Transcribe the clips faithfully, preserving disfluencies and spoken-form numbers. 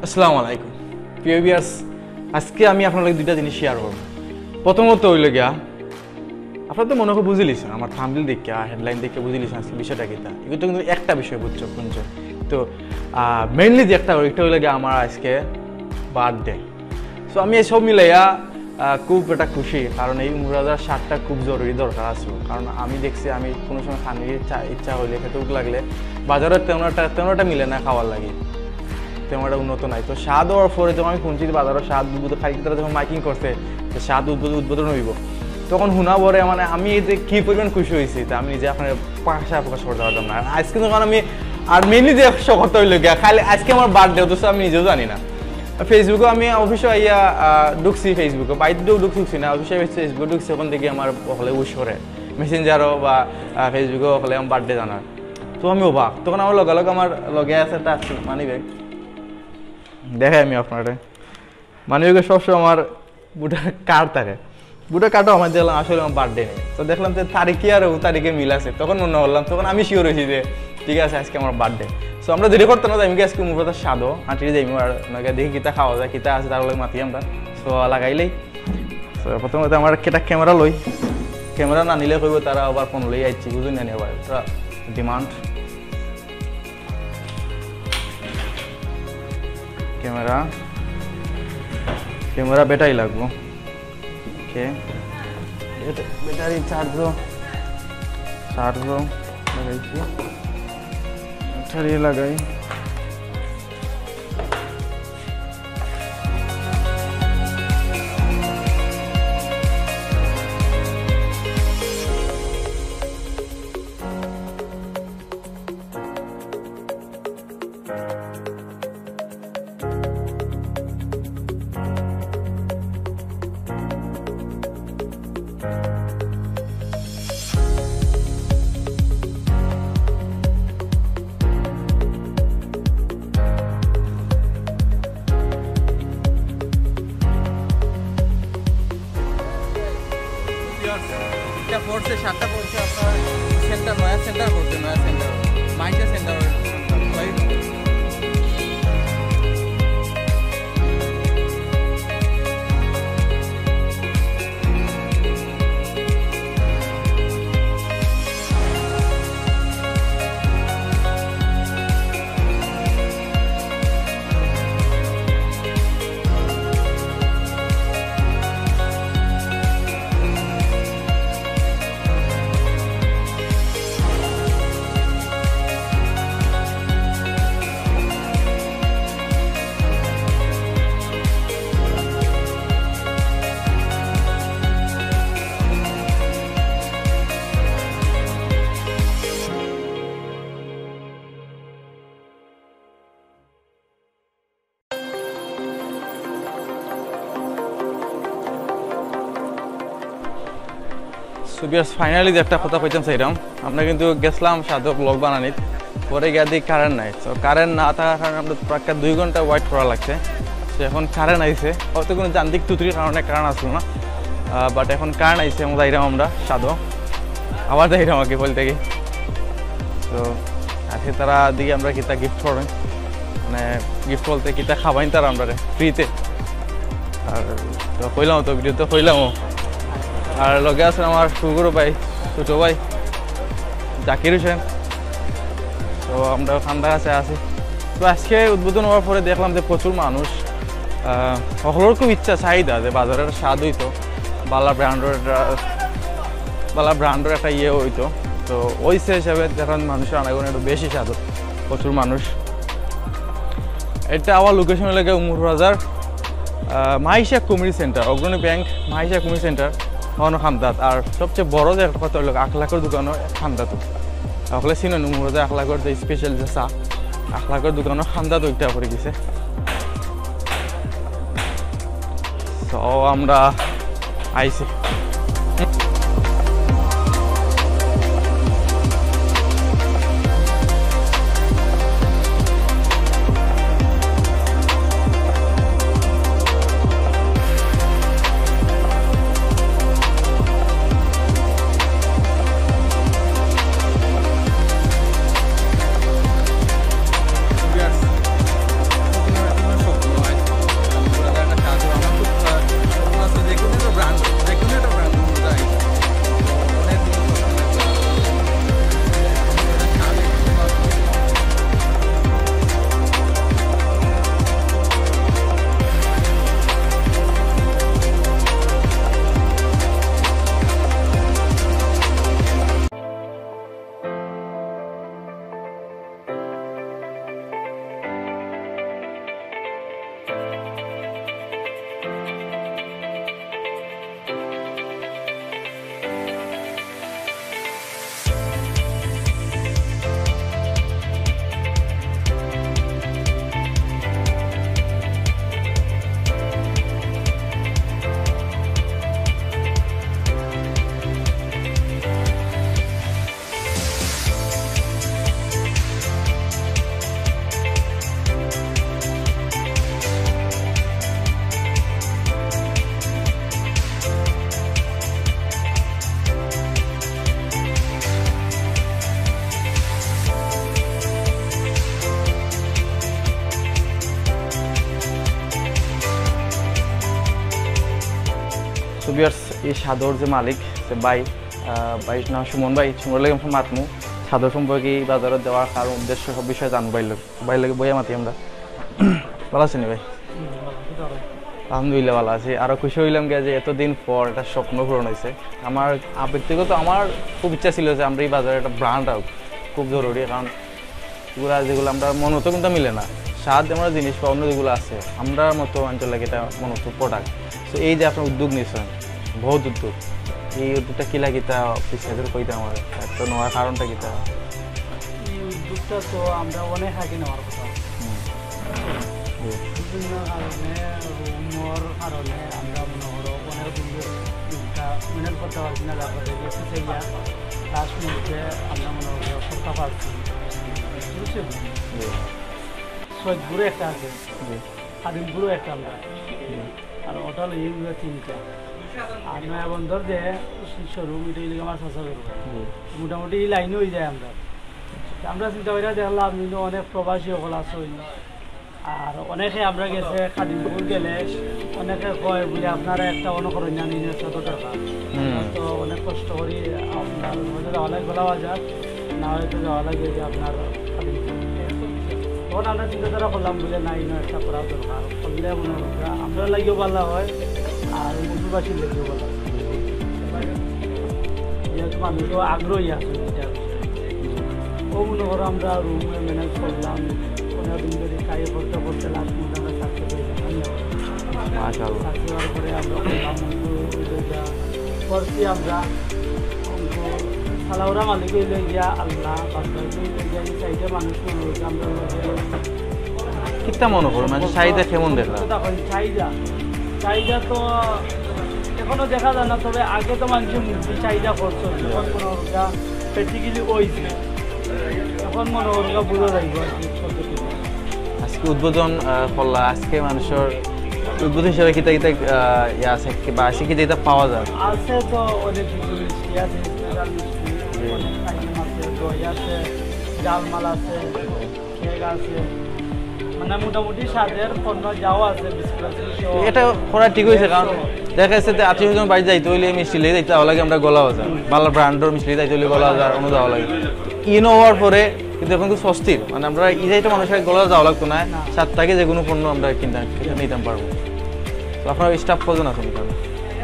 আসসালামু আলাইকুম। প্রিয় ভিউয়ার্স, আজকে আমি আপনার লগে দুইটা জিনিস শেয়ার করব। প্রথমত হইল গিয়া, আপনারা তো মনে হয় বুঝিলিছেন, আমার থাম্বনেইল দেখিয়া, হেডলাইন দেখিয়া বুঝিলিছেন আজকে বিষয়টা কিতা। এগুলো তো কিন্তু একটা বিষয় বুঝছো, শুনছো। তো মেইনলি যে একটা, একটা হইল গিয়া আমার আজকে বার্থডে। সো আমি এই সব মিলাইয়া আহ, খুব একটা খুশি, কারণ এই উমর রাজার স্বাদটা খুব জরুরি দরকার আছে। কারণ আমি দেখছি, আমি কোনো সময় খানির ইচ্ছা, ইচ্ছা হইলে, খেতে ভুক লাগলে, বাজারে তেমন একটা, তেমন একটা মিলে না খাওয়ার লাগি, তেমন একটা উন্নত নাই। তো স্বাদ হওয়ার পরে যখন আমি শুনছি যে বাজারের স্বাদ উদ্বোধন, খালি তারা যখন মাইকিং করছে যে স্বাদ উদ্বোধন, উদ্বোধন হইব, তখন শোনা পরে মানে আমি এতে কি পরিমাণ খুশি হয়েছি, তা আমি নিজে আপনার ভাষায় প্রকাশ করতে পারতাম না। আর আজকে যখন আমি, আর মেইনলি যে শখটা হইল গিয়া, খালি আজকে আমার বার্থডে, অথচ আমি নিজেও জানি না। ফেসবুকে আমি অফিসে আইয়া আহ, ঢুকছি, ফেসবুকে বাইরে ঢুকছি না, অফিসে ফেসবুকে ঢুকছি, ওখান থেকে আমার হকলে উইশ করে মেসেঞ্জারও বা ফেসবুকে হকলে আমার বার্থডে জানার। তো আমি অবাক, তখন আমার লগে লগে আমার লগে আছে একটা মানি ব্যাগ, দেখাই আমি আপনারে। মানি ব্যাগে সবসময় আমার ভোটার কার্ড থাকে, ভোটার কার্ডও আমার দেখলাম আসলে আমার বার্থডে নেই। তো দেখলাম যে তারিখে আর ও তারিখে মিল আছে, তখন মনে করলাম, তখন আমি শিওর হয়েছি যে ঠিক আছে, আজকে আমার বার্থডে। সো আমরা দেরি করতাম না, আমি আজকে মুখটা স্বাদও আঁটি যাই, আর ওনাকে দেখি কিতা খাওয়া যায়, কিতা আছে, তার লগে মাতি আমরা। সো লাগাইলেই, তো প্রথমত আমার একটা ক্যামেরা লই, ক্যামেরা না নিলে কইব তারা আবার ফোন লই আইছি, বুঝুন না আবার তারা ডিমান্ড। ক্যামেরা, ক্যামেরা ব্যাটারি লাগবো। ওকে, ব্যাটারি চার্জ, চার্জ লাগাইছি, ব্যাটারি লাগাই। এটা পড়ছে, সাতটা পড়ছে আপনার সেন্টার, নয়া সেন্টার পড়ছে, নয়া centre, Maisha centre. So viewers, finally যে একটা কথা কইতাম চাইলাম, আমরা কিন্তু গেছিলাম সাদে ব্লগ বানানিত, পরে গিয়া দেখি কারেন্ট নাই। তো কারেন্ট না থাকার কারণে আমরা প্রায় দুই ঘন্টা ওয়েট করা লাগছে। তো এখন কারেন্ট আইছে, হয়তো কোনো যান্ত্রিক ত্রুটির কারণে কারেন্ট আসলো না, বাট এখন কারেন্ট আইছে, আমরা যাইরাম আমরা সাদে, আবার যাইরাম আর কি বলতে কি। তো আজকে তারা দিকে আমরা কিতা গিফট করেন, মানে গিফট বলতে কিতা খাবাইন তারা আমরা ফ্রিতে। আর তো কইলাম তো, ভিডিও তো কইলামও। আর লগে আছে আমার সুগুরু ভাই, ছোট ভাই জাকির হোসেন। তো আমরা ঠান্ডা আছে আছি। তো আজকে উদ্বোধন হওয়ার পরে দেখলাম যে প্রচুর মানুষ, আহ, সকলের খুব ইচ্ছা, চাহিদা যে বাজারের স্বাদ হইতো, বালা ব্র্যান্ডের, বালা ব্র্যান্ডের একটা ইয়ে হইতো। তো ওই সে হিসাবে দেখলাম মানুষের আনাগোনা একটু বেশি স্বাদ, প্রচুর মানুষ। এটা আমার লোকেশন লাগে উমর বাজার, আহ, মাইশা কমিউনিটি সেন্টার, অগ্রণী ব্যাংক, মাইশা কমিউনিটি সেন্টার, অন্য খান্দাত। আর সবচেয়ে বড় যে কথা হলো আখলাকর দোকানও খান্দাত। আসলে চিনেন উমর বাজার আখলাকর যে স্পেশাল যে চা, আখলাকর দোকানও খান্দাত একটা পড়ে গেছে। তো আমরা আইছি। এই স্বাদর যে মালিক, সে ভাই, আহ, ভাই নাম সুমন ভাই, সুমন লাগে আমরা মাতমু। স্বাদর সম্পর্কে এই বাজারো দেওয়ার কারণ, উদ্দেশ্য, সব বিষয়ে জানমু ভাইর লগে। ভাইর লগে বইয়া মাতি আমরা। ভালা আছইন নি ভাই? আলহামদুলিল্লাহ, ভালা আছি। আরো খুশি অইলাম গিয়া যে এতদিন পর একটা স্বপ্ন পূরণ অইছে। আমার, আ, ব্যক্তিগত আমার খুব ইচ্ছা ছিল যে আমরার এই বাজারো একটা brand আউক, খুব জরুরি, কারণ এগুলা যেগুলা আমরার মনো তো কুনতা মিলে না, স্বাদ আমরার জিনিস বা অন্য যেগুলা আছে, আমরার মতো অঞ্চল লাগে এটা মনো তো product। তো এই যে আপনে উদ্যোগ নিছইন, বহুত উদ্যোগ, এই উদ্যোগটা কিলা কিতা বিস্তারিত কইতা আমারে, তো নেওয়ার কারণটা কিতা? এই উদ্যোগটা তো আমরা অনেক আগে নেওয়ার কথা। হুম। জি। বিভিন্ন কারণে, রুমর কারণে আমরা মনো করো অনেক দিন ধরে একটা manage করতে পারছি না, যার কারণে একটু চাইয়া last মুহূর্তে আমরা মনো করো করতে পারছি। বুঝছেন? জি। সৈয়দপুরে একটা আছে, জি। খাদিমপুরেও একটা আমরা। জি। আর ওটা লইয়া আমরা তিনটা। আর নয়া বন্দর যে শোরুম, এটা হইলে আমার চাচা করবো। জি। মোটামুটি এই লাইনে হয়ে যায় আমরা। তা আমরা চিন্তা করিয়া দেখলাম, কিন্তু অনেক প্রবাসী অকল আছে। আর অনেকে আমরা গেছে খাদিমপুর গেলে অনেকে কয় বুলে, "আপনারা একটা অন্য করইন না, নিন একটা তো দরকার।" হুম। আমরা তো অনেক কষ্ট করি, আপনার হয়তো যাওয়া লাগে গোলা বাজার, না হয়তো যাওয়া লাগে যে আপনার খাদিমপুর। তখন আমরা চিন্তাধারা করলাম বুলে, "না, ইনো একটা করা দরকার, করলে মনে হয় আমরা লাগিও ভালা হয়, আর মধুবাসীর লাগিও ভালা হয়।" যেহেতু মানুষও আগ্রহী আছে এটা বিষয়ে। ও মনে করো আমরা রুমে ম্যানেজ করলাম, অনেক দিন ধরে কাজে করতে করতে লাস্ট মধ্যে আমরা সাকসেস হয়ে গেলাম। মাশাআল্লাহ। সাকসেস হওয়ার পরে আমরা করলাম অঙ্কু, ওই যে যা করছি আমরা অঙ্কু, সালাউরা মালিক হইলে গিয়া আল্লাহ, বাদবাকি হইলে গিয়া এই সাইডে মানুষ মনে হচ্ছে আমরা কিতা মনে করো, মানে, চাহিদা কেমন দেখলা? সত্যি কথা কই, চাহিদা, চাহিদা তো এখনো দেখা যায় না, তবে আগে তো মানুষের মুরগি চাহিদা করতো, যখন কোনো ওটা প্র্যাকটিক্যালি ওই যে, এখন মনে হয় ওটা বুঝা যাইব আর কি কতটুকু। আজকে উদ্বোধন, আহ, করলা, আজকে মানুষের উদ্বোধন হিসাবে কিতা কিতা, আহ, ইয়ে আছে কি, বা আজকে কিতা কিতা পাওয়া যায়? আছে তো অনেক কিছু মিষ্টি আছে, স্পেশাল মিষ্টি, জি। অনেক আইটেম আছে, দই আছে, ডালমাল আছে। কেক আছে, মানে মোটামুটি স্বাদের পণ্য যাও আছে, বিস্কুট আছে, সব। এটা করা ঠিক হইছে, কারণ দেখা যাচ্ছে যে আত্মীয় স্বজন বাড়ি যাইতে হইলে মিষ্টি লইয়া যাইতে লাগে আমরা গোলা বাজার, ভালা ব্র্যান্ডর মিষ্টি লইয়া যাইতে হইলে গোলা বাজার, অন্য যাওয়া লাগে। ইনো হওয়ার পরে কিন্তু এখন খুব স্বস্তির, মানে আমরা এই যাইতে মানুষের গোলা যাওয়া লাগতো না, না। সাত থেকে যে কোনো পণ্য আমরা কিনতাম, নিতাম পারবো। তো আপনার স্টাফ কজন আছেন এখানে?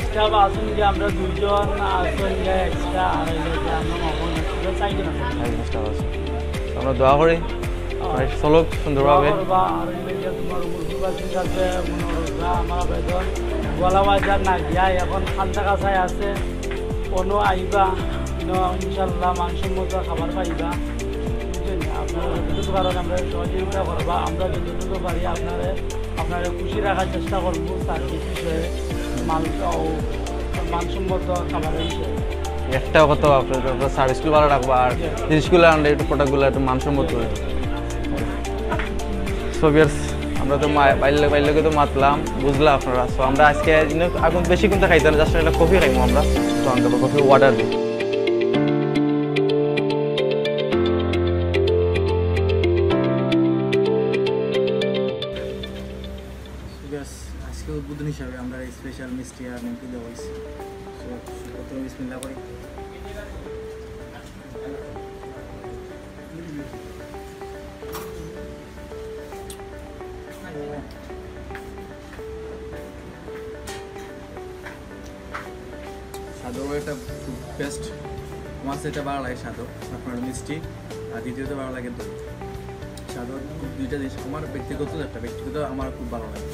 স্টাফ আছেন যে আমরা দুইজন, আছেন যে এক্সট্রা আড়াই জন, আমরা মহন এক্সট্রা চারজন আছেন। চারজন স্টাফ আছে। তো আমরা দোয়া করি, আপনার চলুক সুন্দরভাবে। দোয়া করবা, আর এই যে তোমার মুরগিবাসীর কাছে মনে করবা, আমার আবেদন, গোলা বাজার না গিয়া এখন খান্তা কাছায় আছে, কোনো আইবা, ইনো ইনশাল্লাহ মানসম্মত খাবার পাইবা। বুঝছেন? আপনারা যতটুকু পারেন আমরা সহযোগিতা করবা, আমরা যতটুকু পারি আপনারা, আপনারা খুশি রাখার চেষ্টা করবো সার্ভিস বিষয়ে, মাল ও মানসম্মত খাবারের বিষয়ে। একটা কথা, আপনার, আপনার সার্ভিসগুলো ভালো রাখবা, আর জিনিসগুলো আনলে একটু প্রোডাক্টগুলো একটু মানসম্মত হবে। সো ভিউয়ার্স, আমরা তো মা-, বাইর লোক, বাইর লোকে তো মাতলাম, বুঝলা আপনারা। সো আমরা আজকে ইনো এখন বেশি কিন্তু খাইতাম না, জাস্ট একটা কফি খাইবো আমরা। তো আমরা কফি অর্ডার দিই। So guys, আজকে উদ্বোধন হিসাবে আমরা স্পেশাল মিষ্টি আর নিমকি দেওয়া হয়েছে। So, প্রথমে বিসমিল্লাহ করি। স্বাদও একটা খুব বেস্ট, আমার সেটা ভালো লাগে স্বাদও, আপনার মিষ্টি, আর দ্বিতীয়ত ভালো লাগে দই। স্বাদও খুব দুইটা জিনিস আমার ব্যক্তিগত, একটা ব্যক্তিগত আমার খুব ভালো লাগে,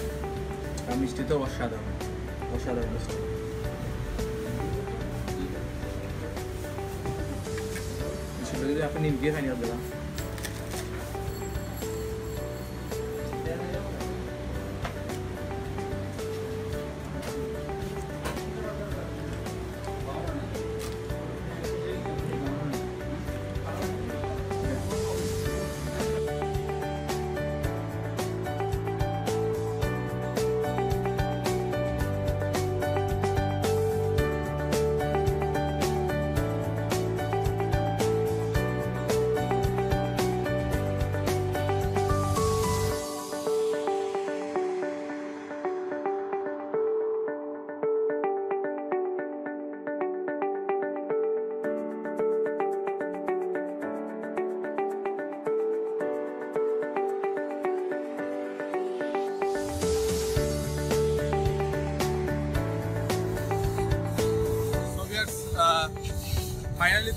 আর মিষ্টি তো অসাধারণ, অসাধারণ মিষ্টি। সেটা যদি আপনি নিমকি খাইনি আপনারা।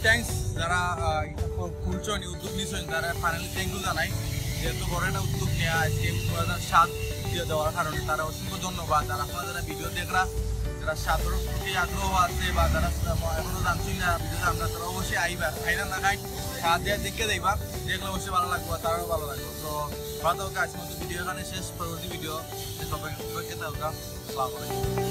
থ্যাংকস যারা আহ, খুলছেন, উদ্যোগ নিছেন, তারা ফাইনালি থ্যাংক ইউ জানাই। যেহেতু বড় একটা উদ্যোগ নেওয়া আজকে দু হাজার সাত দিয়ে দেওয়ার কারণে তারা অসংখ্য ধন্যবাদ। আর আপনারা যারা ভিডিও দেখরা, যারা সাঁতার প্রতি আগ্রহ আছে বা যারা এখনো জানছেন না ভিডিও, আমরা তারা অবশ্যই আইবা, আইনা না খাই সাহায্য দেখে যাইবা, দেখলে অবশ্যই ভালো লাগবে, তারাও ভালো লাগবে। তো ভালো থাকো, আজকের মতো ভিডিও এখানে শেষ। পরবর্তী ভিডিও সবাই খেতে হোক। আসসালামু আলাইকুম।